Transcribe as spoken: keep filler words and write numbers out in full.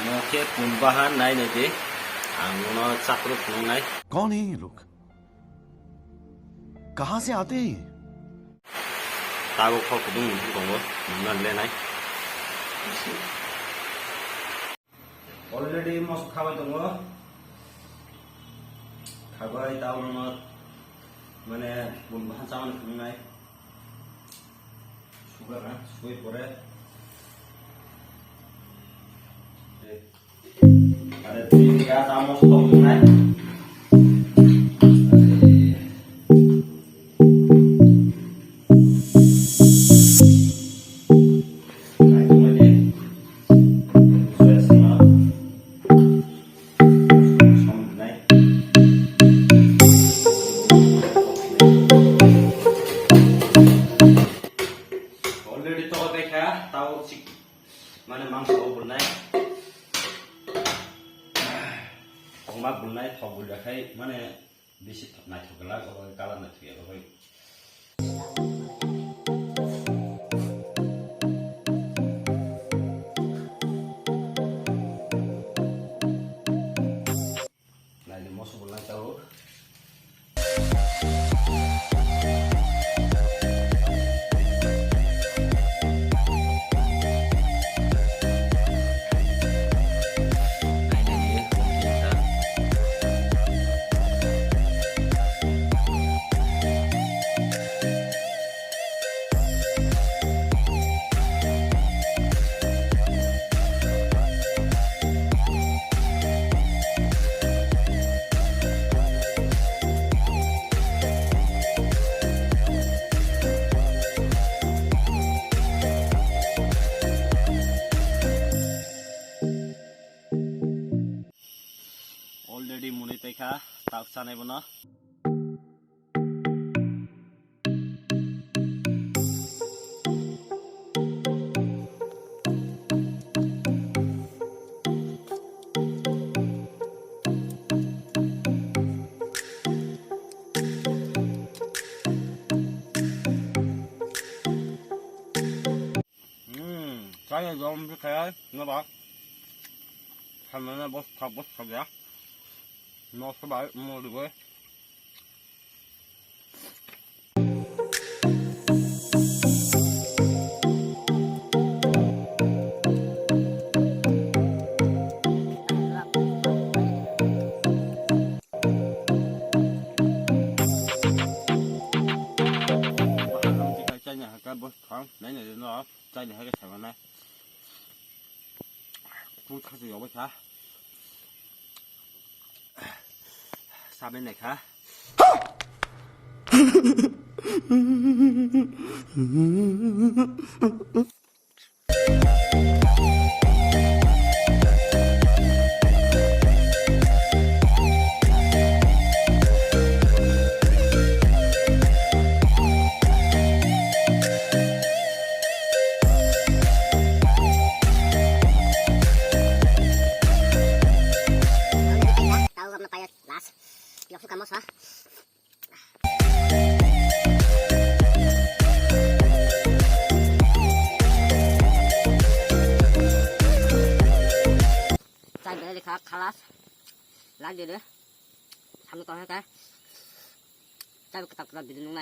Mo khe pun bahan nai nai di. Ang no chakruk nung nai. कौन है ये लोग? कहाँ से आते हैं ये? Tabuk kho kudung tongo, nungna le nai. Already moso khabai tongo. Khabai ta ulo no, mane, bun bahan chamani phunuknai. Sugra na, sui pore. Are twi ya ta moso phunuknai. Already to dekha, tao sik, mane mangso bulnai. Kongma bulnai, thok bulya khai, mane bisi naithok glak, obo kalar naithok ya, obo. Naidi moso bo lai tabuk. Already muni taikha, tak chanai bono. Hmm, saya jom si kaya, napa? Sama na bos kap bos kap ya. No sabai, mo duwe. Chai ni haka bos thang, nai nai no, chai ni haka sama na. Kung kha se yoboi kha. Sabai nai kha. Tao gam na payas last. Yok su kamo sa. Chai bele kha khalas. Lak de de. Samu tong kha. Chai kata kata bidin nung nai.